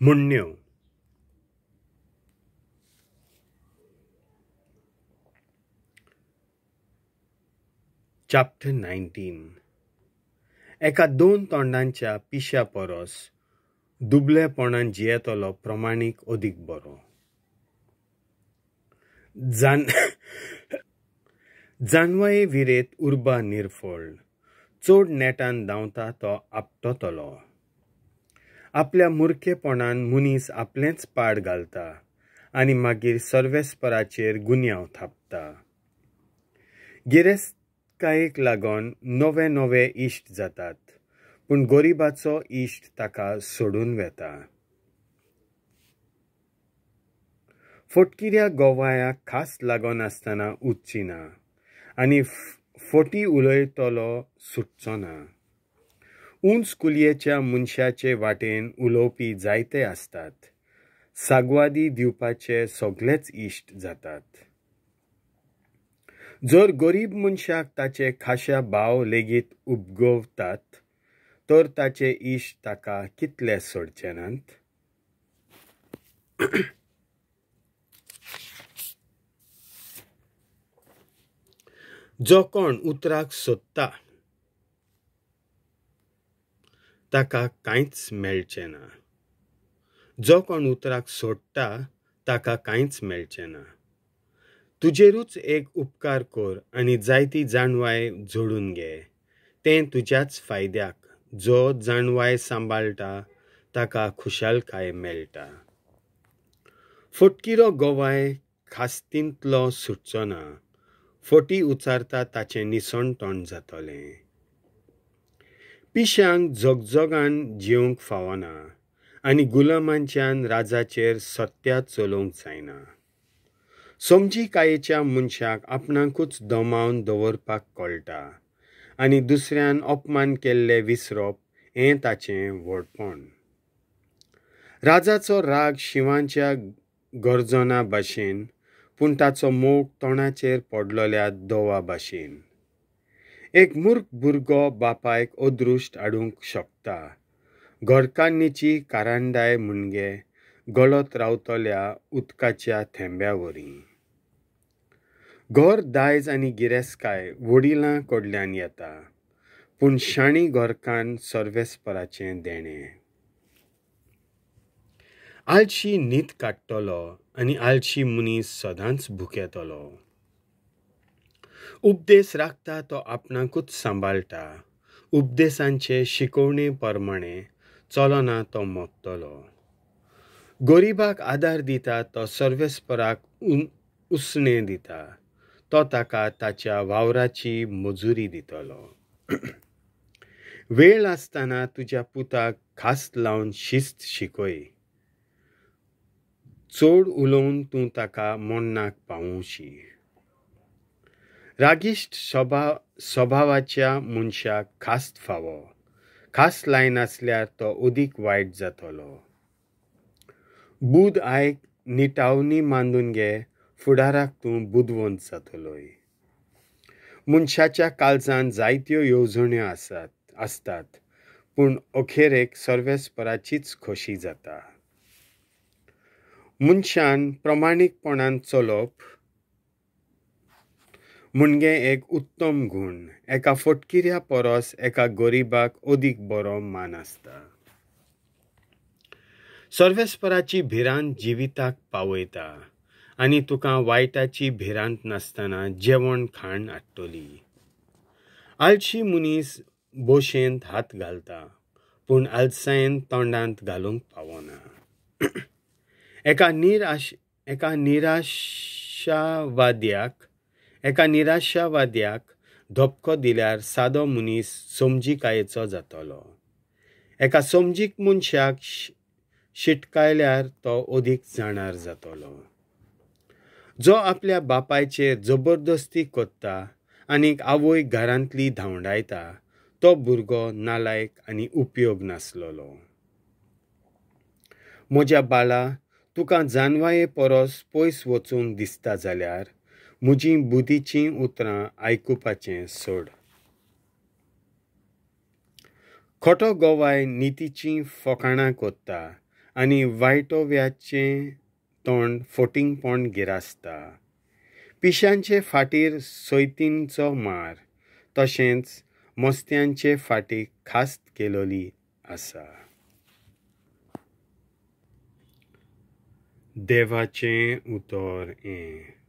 म्हणण्यो. Chapter 19. एका दोन तोंडांच्या पिश्या परस दुबलेपणान जियेतलो प्रमाणीक अदीक बरो. जानवाये विरेत उर्बा निर्फळ, चड नेटान धांवता तो आपटतलो. आपल्या मुर्खेपणान मनीस आपलेंच पाड घालता आनी मागीर सर्वेस्पराचेर गुन्यांव थापता. गिरेस्तकायेक लागून नवे नवे इश्ट जातात, पूण गरिबाचो इश्ट ताका सोडून वेता. फटकिऱ्या गोवायाक खास लागनासतना उच्ची ना आनी फटी उलयतलो सुटचो ना. उंच कुलयेच्या मनशाचे वाटेन उलोवपी जायते आसतात, सागवादी दिवपाचे सगळेच इश्ट जातात. जर गरीब मनशाक ताचे खाशा भाव लेगीत उपगवतात तर ताचे इश्ट ताका कितले सोडचे नात. जो कोण उतराक सोदता ताका कांयच मेळचें ना, जो कोण उतराक सोडटा ताका कांयच मेळचें ना. तुजेरूच एक उपकार कर आनी जायती जाणवाय जोडून घे, तें तुज्याच फायद्याक. जो जाणवाय सांबाळटा ताका खुशालकाय मेळटा. फटकिरो गोवाय खास्तींतलो सुटचो ना, फटी उचारता ताचें निसण तोंड जातलें. पिश्यांक झगझगान जेवंक फावना आनी गुलामांच्यान राजाचेर सत्या चलोवंक जायना. समजिकायेच्या मनशाक आपणाकूच दमावन दवरपाक कळटा आनी दुसऱ्यान अपमान केल्ले विसरप हें ताचें व्हडपण. राजाचो राग शिंवाच्या गरजना भाशेन, पूण ताचो मोग तोंडाचेर पडलेल्या दोवा भाशेन. एक मूर्ख भुरगो बापायक अदृश्ट हाडूंक शकता, घरकान्नीची कारांदाय मुणगे गळत रावतल्या उदकाच्या थेंब्या वरी. घर दायज आनी गिरेस्तकाय वडिलां कडल्यान येता, पूण शाणी घरकान्न सर्वेस्पराचें देणें. आळशी न्हीद काडटलो आनी आळशी मनीस सदांच भुकेतलो. उपदेश राखता तो आपणाकूच सांबाळटा, उपदेशांचे शिकवणे प्रमाणे चलना तो मोडटलो. गरिबाक आदार दिता तो सर्वेस्पराक उसणें दिता, तो ताका ताच्या वावराची मजुरी दितलो. वेळ आसतना तुज्या पुताक खास लावन शिस्त शिकय, चड उलोवन तूं ताका मरणाक पावोवशी. रागिश्ट स्वभावाच्या मनशाक खास फावो, खास लायनासल्यार तो अदीक वायट जातलो. बूद आयक, निटावणी मांदून घे, फुडाराक तूं बुदवंत जातलोय. मनशाच्या काळजान जायत्यो येवजण्यो आसतात, पूण अखेरेक सर्वेस्पराचीच खोशी जाता. मनशान प्रमाणीकपणान चलप म्हणजे एक उत्तम गूण, एका फटकिऱ्या परस एका गरिबाक अदीक बरो मान आसता. सर्वेस्पराची भिरांत जिविताक पावयता आनी तुका वायटाची भिरांत नासतना जेवण खाण हाडटली. आळशी मनीस बोशेंत हात घालता, पूण आळसायेन तोंडांत घालूंक पावना. एका निराशावाद्याक धपको दिल्यार सादो मनीस समजिकायेचो जातलो. एका समजीक मनशाक शिटकायल्यार तो अदीक जाणार जातलो. जो आपल्या बापायचेर जबरदस्ती करता आनी आवय घरांतली धांवडायता तो भुरगो नालायक आनी उपयोग नासलेलो. म्हज्या बाळा, तुका जानवाये परस पयस वचूंक दिसता जाल्यार म्हजीं बुद्धीचीं उतरां आयकुपाचें सोड. खोटो गोवाय नितीचीं फकाणां कोत्ता आनी वायटोव्याचें तोंड फोटिंगपण गिरासता. पिशांचे फाटीर सोयतींचो मार, तशेंच मस्त्यांचे फाटीक खास्त केलोली आसा. देवाचें उतर हें.